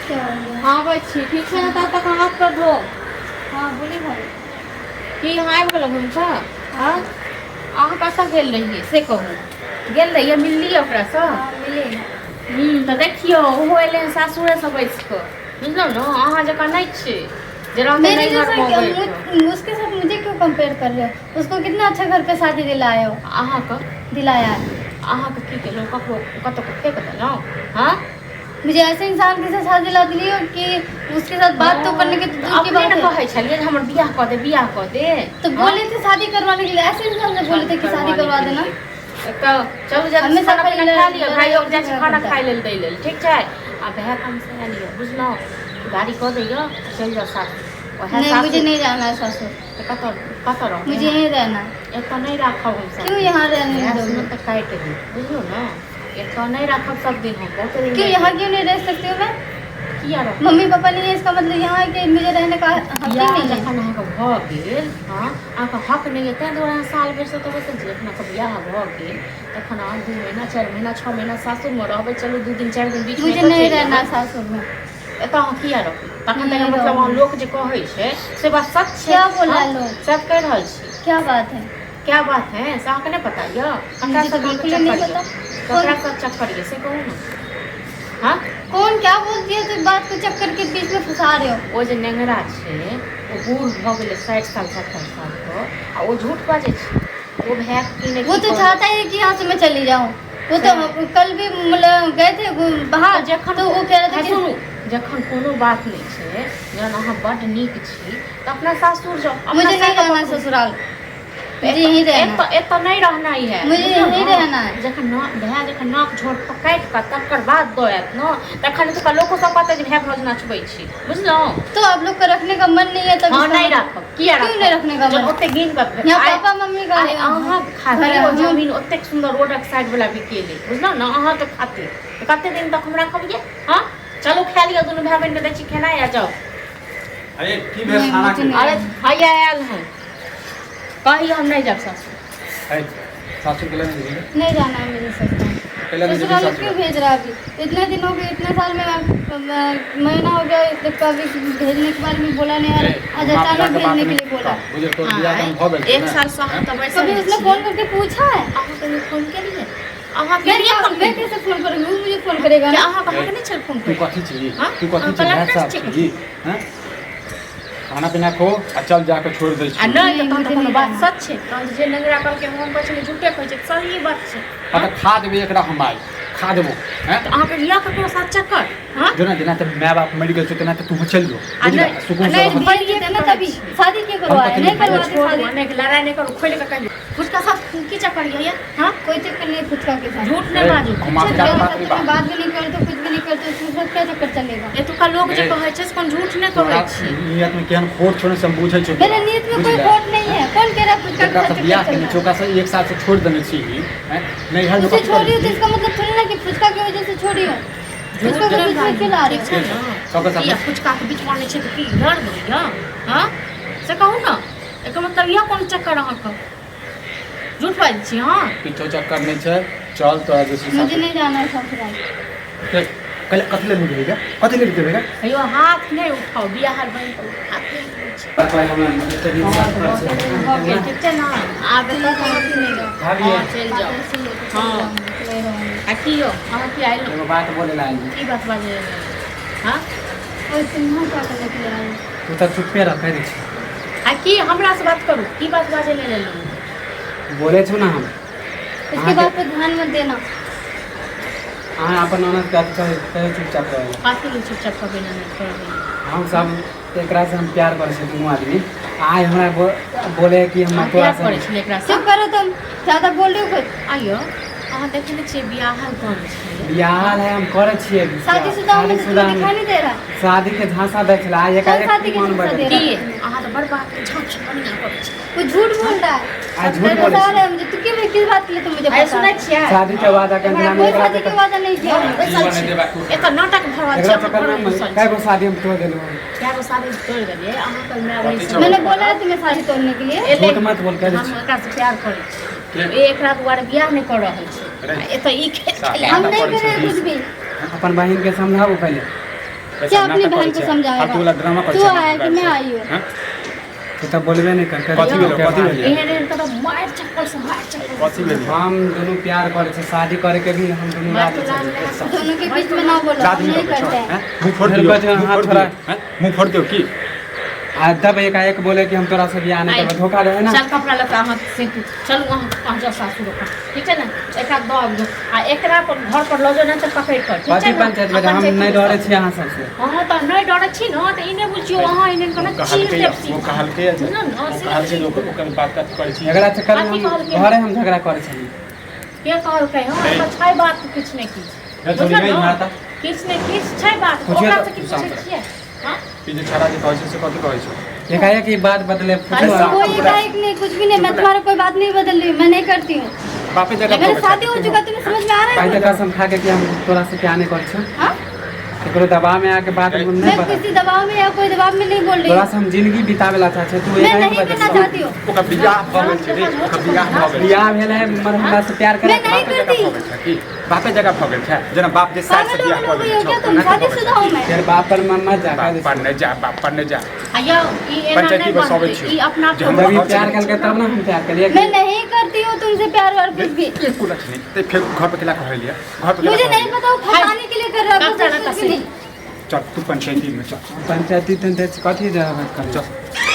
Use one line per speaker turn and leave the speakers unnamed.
क्या हो गया?
आबै छी, ठीक छै ने? तब तक हाथ पर धो।
हाँ, बोली भाई।
की, अहाँ आबि गेलहुँ घुमिकऽ? हँ, अहाँ कतऽ गेल रहियै से कहू। गेल रहियै, मिललियै ओकरासँ?
हाँ, मिले।
हूँ, तऽ देखियौ, ओहो एलै हन सासुरेसँ बैस कऽ, बुझलहुँ ने? अहाँ जकाँ नहि छै जे रहतै
मेरे
नैहरमे
जैसा क्या-
बैठ कऽ।
उसके साथ मुझे क्यों कंपेयर कर रहे हो? उसको कितना अच्छा घर पे शादी दिलाए हो।
अहाँके
दिलाया है।
अहाँके की केलहुँ? ककरो कतऽ फेक देलहुँ? हँ?
मुझे ऐसे इंसान के साथ शादी दिला दिली हो कि उसके साथ बात तो करने के तो दूर की
अपने
बात
ने
है।
कहै छलियै जे हमर बियाह कऽ दे, बियाह कऽ दे।
तो बोले थे शादी करवाने के लिए, ऐसे इंसान से बोले थे कि शादी करवा देना।
तऽ चलू जल्दी,
हमेशा
खाना पीना
पहिले
खा लिअ। भाइयो जाइ छै
लड़ाई
खाना
करता।
खाइ लेल दै लेल, ठीक छै? आ भाय कम से लिअ, बुझलहुँ? गाड़ी कऽ दैयौ, चलि जाउ सासुर ओएह।
नहीं,
सासुर
मुझे नहीं जाना है ससुर।
तऽ कतऽ कतऽ रहबै?
मुझे यहीं रहना है।
एतऽ नहि राखब हम।
क्यों यहाँ रहने
भाय
दोगे?
सुनत तऽ काटि दी, बुझलहुँ ने? एतऽ नहि राखब सब दिन हम, बहुते दिन।
क्यों, यहाँ क्यों नहीं रह सकती हूँ मैं?
किया रहब?
मम्मी पापा नहीं है, इसका मतलब यहाँ के मुझे रहने का हक ही
बियाह
नहीं है?
जखन अहाँके भऽ गेल, हँ, अहाँके हक नहि यऽ, ताहि दुआरे अहाँ साल भरिसँ तऽ बैसल छी। जखन अहाँके बियाह भऽ गेल तखन अहाँ 2 महीना, 4 महीना, 6 महीना सासुरमे रहबै। चलू, 2 दिन 4 दिन बीचमे
मुझे
एतऽ
नहीं
चलि
रहना
जेबै।
सासुर में।
एतऽ अहाँ किया रहबै तखन?
नहि
तकर मतलब
रहबै।
अहाँ लोक जे कहै छै से बात सच छै।
क्या बोला
हँ?
लोग?
सब कहि रहल छी।
क्या बात है?
क्या बात है से अहाँके नहि पता यऽ? ककरा
मुझे तो
सब अहाँके
बिल्कुल ही नहीं
चक्कर यऽ?
पता।
ककरा
कौन
सब चक्कर यऽ से कहू ने। हँ?
कौन क्या बोल दिया तो बात को चक्कर के बीच में फंसा रहे हो?
ओ जे नेंगरा छै, ओ बूढ़ भऽ गेलै, 60 साल 70 सालके, आ ओ झूठ बाजै छै। ओ भाय की नहि
वो
की
तो
कहै।
चाहता है कि यहाँ से मैं चली जाऊँ। वो तो कल भी मतलब गए थे बाहर
जखन
तो वो कह रहा था
है
कि
सुनू, जखन कोनो बात नहि छै, जहन अहाँ बड्ड नीक छी तऽ अपना सासुर जाउ, अपना
मुझे नहीं
सासुर
जाना
पकड़ू।
ससुराल, मुझे यहीं रहना।
एतऽ एतऽ नहि रहनाइ है।
मुझे
बुझलहुँ
यहीं
ने?
रहना है।
जखन न भाय जखन नाक झोर काटि कऽ तकर बाद दऽ आयत ने, तखन एतुका लोको सब कहतै जे भाय भाउज नचबै छी, बुझलहुँ?
तो आप लोग का रखने का मन नहीं है तब
हँ,
इसका
नहि
मतलब-
राखब। किया?
क्यों नहीं रखने का
जब
मन?
ओते गिन कऽ
यहाँ
आइ-
पापा मम्मी का
आइ अहाँ खातिर
घर
ओ
है।
जमीन ओतेक सुन्दर रोडक साइड वाला बिकेलै, बुझलहुँ ने? अहाँके खातिर तऽ कते दिन तक हम राखब ये? हँ, चलू, खा लिअ दुनू भाय बहिनके दै छी खेनाइ आ जाउ।
अरे, की भेल
नहीं,
खाना
मुझे
के?
नहीं।
अरे, हैया आयल हन। कहियो हम नहीं जाब सासुर।
है, सासुर के नहीं जेबही?
नहीं जाना है मेरे ससुराल।
कैला नहीं जेबही?
ससुराल
सासुर
क्यों भेज रहा है अभी? इतने दिन हो गए, इतने साल में महीना हो गया, कभी भेजने के बारे में बोला नहीं यार। आज
माँ पिता
अचानक
के बात
भेजने के
नहीं
लिए बोला।
बुझल? तोर बियाह दान भऽ गेल छै
एक
ने?
साल से अहाँ तऽ बैसल
कभी उसने
छी।
फोन करके पूछा है?
अहाँ कहियो फोन केलियै? अहाँ
मैं
केलियै फोन?
मैं कैसे फोन करूँगी? वो मुझे फोन करेगा
क्या
ना।
अहाँ अहाँके नहि छल फोन
तू
करै?
कथी छी?
हाँ?
तू कथी
अहाँ
छी? भाय
कलक्टर
साहब
छी?
छी हैं? खाना पीना खो आ चल, जाके छोड़ दै
आ
छी।
नहि तऽ
नहीं,
तहन तऽ
मुझे
कोनो
नहीं
बात
जाना।
सच छै तहन, जे नंगरा कहलकै हम कहै छलियै झूठे कहै छै, सही बात छै।
हाँ तऽ खा देबै एकरा हम आइ, खा देबो हैं।
तऽ अहाँके यऽ ककरो साथ चक्कर? हँ?
जेना जेना तऽ माय बाप मरि गेल छै तेना तऽ तू चलि जो।
आ
बुझली?
नहि,
सुकून से
नहि,
रह।
भेज देते ना तभी शादी क्यों करवाए?
कथी
नहीं
नहीं
करवाते
छोड़ू,
शादी।
नहि लड़ाइ नहि करू, खोलि कऽ कहियौ, फुचका साथ की चक्कर यऽ? हँ?
कोई चक्कर नहीं फुचका के साथ।
झूठ नहि बाजू।
हम आपके
मेरे
बात
साथ
नहीं
तो मैं
बात
बात भी नहीं करते, कुछ भी नहीं करते, उसके साथ क्या चक्कर चलेगा?
एतुका लोक जे
ए।
कहै छै से कोन झूठ नहि कहै
तोरा
छै।
नियत में केहन खोट छौ ने से हम बुझै छियौ।
मेरे नीयत में कोई खोट नहीं है। कौन कह रहा है फुचका के
जकरा
साथ
से
चक्कर
बियाह
चल
केने
रहा
छै
है?
ओकरा से एक साल से छोड़ि देने छी हैं, नैहर में
उसे
कथी
छोड़ी हो
करै
तो
छी?
इसका मतलब थोड़ी ना कि फुचका की वजह से छोड़ी हो।
झूठ
फुचका के
नहि
बीच में
बाजू,
क्यों ला रहे
ठीक
हो?
छै ने?
सबके साथ
किया फुचकाके बीच मानै छै तऽ की डर होइया? हँ, से कहू ने, एकर मतलब इएह कोन चक्कर अहाँके? झूठ बाजै छी अहाँ।
किछो चक्कर नहि छै, चल तोरा जे छै।
मुझे नहीं जाना है ससुराल।
कथी लेल नहि जेबै? कथी लेल जेबै?
हेयो, हाथ नहि उठाउ, बियाह बनि कऽ हाथ नहि उठबै छै। भऽ गेल, ठीक छै ने? आब एतऽ
नहीं जाऊँ।
भाभी।
हँ, चलि
बात
जाउ।
ऐसी है तो
हाँ।
चली जाऊंगी, नहीं रहूंगी।
आ की यौ, अहाँ की आयल?
एगो बात बोले ला आयल।
की बात बाजै? हँ?
और तुम यहाँ क्या करने के लिए आए हो?
तू तऽ चुप्पे रह, कहि दै छी।
आ की हमरासँ बात करू, की बात बाजै लेल एलहुँ?
बोले छौ ने हम।
इसके
अहाँके-
बात पर ध्यान मत देना।
अहाँ अपन ननद के अथी कहे कहे चुपचाप रहै।
कथी लेल चुपचाप कहबै? नहि करबै।
हम सब एकरा से हम प्यार करै छी दुनू आदमी। आइ हमरा बोले कि हम
अहाँ
तोरा
प्यार
से
करै छलियै एकरासँ?
चुप करो तुम, ज्यादा बोल रहे हो कुछ।
आइयो अहाँ देखै नहि छियै, बियाहल कम छै।
बियाह है, हम करै छियै।
शादीशुदा हूँ मैं तो
शादीशुदा
तुम्हें दिखाई नहीं दे रहा?
शादी के झांसा दै छलै आइ
कौन
एकाएक
शादी के
मन
झांसा
बदलि
दे रहा?
की अहाँ तऽ बड़ बात झाँप बढ़िआँ करै छी।
वो झूठ बोल रहा है।
आइ झूठ बोलै
बता
छै।
रहा है मुझे। तू क्यों, किस बात के लिए तुम मुझे
आइ
बता
सुनै
रहे?
छियै?
शादी के वादा कर दिला।
कोई
एकरा
शादी के वादा नहीं किया हमने।
बैसल छी एतऽ, नाटक भऽ रहल छै।
एकरा
अहाँ
चक्कर
घरमे
में
घुसल
कए
छी।
गो शादी हम तोड़ देलहुँ।
कए गो शादी तोड़ि देलियै अहाँके माय बहिन सब?
मैंने बोला है तुम्हें शादी तोड़ने के लिए?
एलै।
झूठ मत बोल, कह दै
हम
छी।
एकरासँ प्यार करै छी, ए एकरा दुआरे बियाह नहि कऽ रहल छै। आ एतऽ ई खेल खेलाय।
हम नहीं कर रहे हैं कुछ भी।
अपन बहिन के समझाबू पहिले।
क्या अपनी बहन को समझाएगा?
फालतू वाला ड्रामा करै
तू
छै
आया कि मैं आई हूँ?
हैं?
तू तऽ बोलबे नहीं कर
कथी भेलो कथी भेलै
एहन एहन तऽ मारि चप्पल से मारि चप्पल
कथी भेलै
हम दुनू प्यार करै छै, शादी करे के भी हम दुनू
मारि
राजी
तो लाल
छी।
लगा सब।
दोनों के बीच में ना बोलो, हम
लात
नहीं
लगै छौ,
करते हैं।
हैं? मुँह फोड़
मेरे
दियौ,
को जो
मुँह
हाथ
फोड़
थोड़ा-
दियौ, हैं? मुँह फोड़ दियौ की?
आ तब एकाएक बोले कि हम तोरा से बियाह नहीं करबो, धोखा रहे ना।
चल कपड़ा लत्ता अहाँ से चलू, अहाँ पहुँच जाउ सासुर अपन, ठीक छै ने? एकरा दऽ आबियौ आ एकरा अपन घर पर लऽ जाउ ने तऽ पकड़ि कऽ, ठीक
कथी
छै ने?
पंचायत में
अपन
हम
जे
नहीं
किछु
डरे छी अहाँ सबसे।
अहाँ तऽ नहि डरै छी ने, तऽ ई नहि बुझियौ अहाँ एहन कोनो चीर
कहलकै
देब
ओ
सीधा।
कहलकै जे
बुझलहुँ ने?
ओ
से
कहलकै जे ओकर ओकर बात कथी करै छी।
एकरा चक्कर में
कथी
हम
कहलकै?
घरे हम झगड़ा करै छली।
के कहलकै? हँ, एहिमे छै बात किछु ने किछु।
ए, छोड़ी,
बुझलहुँ
नहीं
ने?
मारता।
किछु ने किछु छै बात।
पूछिए
ओकरा
तऽ
से की पूछै छियै? हँ?
ई जे छौड़ा जे कहै छै से कथी कहै छै?
एकाएक ई बात बदले
अरे साहब,
कोई एकाएक नहीं, कुछ भी नहीं, मैं तुम्हारा कोई बात नहीं बदल रही हूँ, मैं नहीं करती हूँ।
बापे जगह
मेरा
भऽ गेल
शादी
छै।
हो चुका, तुम्हें समझ में आ रहा
भाई
है?
तऽ कसम खा के कि हम तोरा से प्यार नहीं करै छौ।
हाँ?
केकरो दबाव में आके बात नहीं
मैं
बदल।
किसी दबाव में या कोई दबाव में नहीं बोल रही
तोरा
हूँ।
से हम जिंदगी बितावे ला चाहै तू
मैं
एकाएक
नहीं
बदल।
करना चाहती हूँ।
ओकर बियाह भऽ गेल छै रे, ओकर बियाह भऽ गेल छै।
बियाह भेल है मगर हमरा से प्यार करे।
मैं नहीं
बापे जगह
करती।
भऽ गेल छै की? बापे जगह भऽ गेल छै जेना बाप जे साइड से
पागल
बियाह
हो
कऽ
गई हो
लेने
क्या
छौ
तुम?
ओना के भऽ गेल
शादीशुदा हूँ
छै।
मैं।
तेरे बाप पर मत मत जा
बाप पर नहि जा, बाप पर नहि जा।
आ यौ, ई एना
पंचायती
नहि
बसबै
बनतै।
छियौ।
ई अपना
जे हमरा
जब ई
घर
प्यार
से
करके तब ना हम प्यार करिए।
मैं नहीं करती हूँ तुमसे प्यार और कुछ भी।
एको लठ नहि तऽ फेर घर पर केला कहलियै, घर पर केला
मुझे नहीं
कहलियै?
पता, वो फंसाने के लिए कर रहा है
कपड़ा
कुछ
लत्ता
भी नहीं।
चल तू पंचायती में चल।
पंचायती तंचायती कथी जा बात करै
चल।